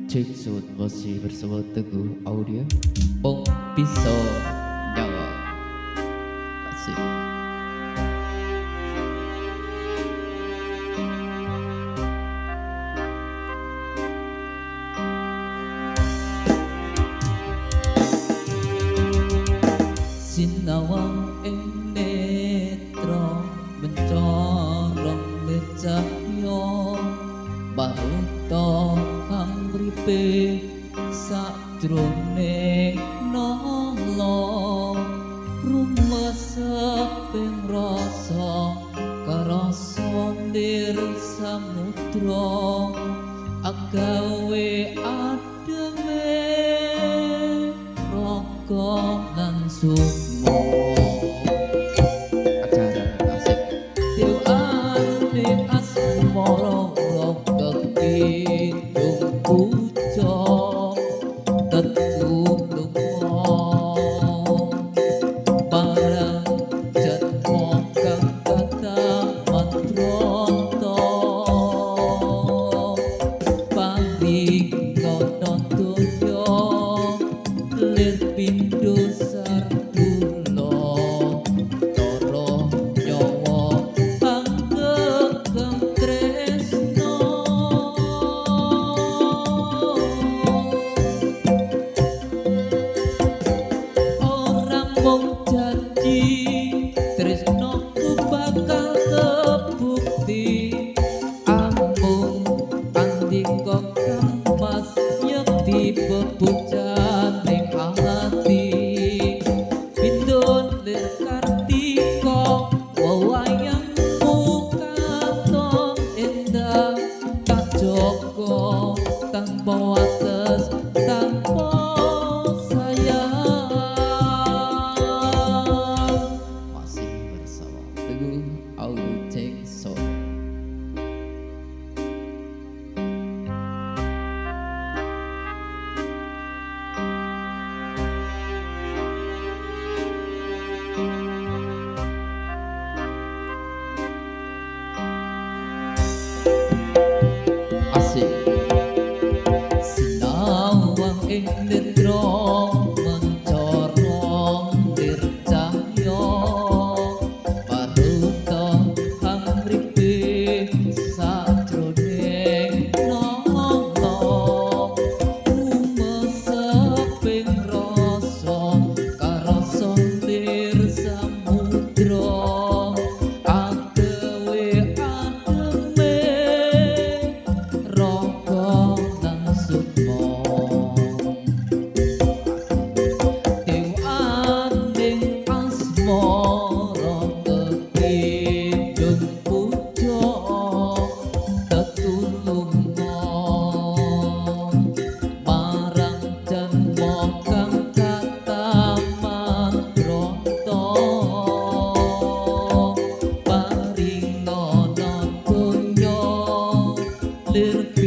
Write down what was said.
Cek Sound masih bersama Teguh Audio. Pong Piso Nyawa. Asik. Sinawang ing netra mencorong lir cahya baruta hamripe sajroning nala rumeseping rasa karasa nir samudra agawe ademe raga lan sukma. Acara asik. Dewane asmara kekidung puja tetulunga marang janma kang kathah mantrata paringono toya lir pindho sardula tara nyawa panggegem tresna. Ora mung janji tresnaku bakal kebukti amung andika kang mas yekti bebujaning ati pindon lir kartika wewayangmu katon endah tak jaga tanpa wates tanpa sayang. Masih bersama Teguh Audio Cek Sound. Asik. Sinawang ing netra mencorong lir cahya baruta hamripe sajroning nala rumeseping rasa karasa lir samudra agewe ademe raga lan sukma. Dewaning asmara kekidung puja tetulunga marang janma kang kathah mantrata paringono toya lir.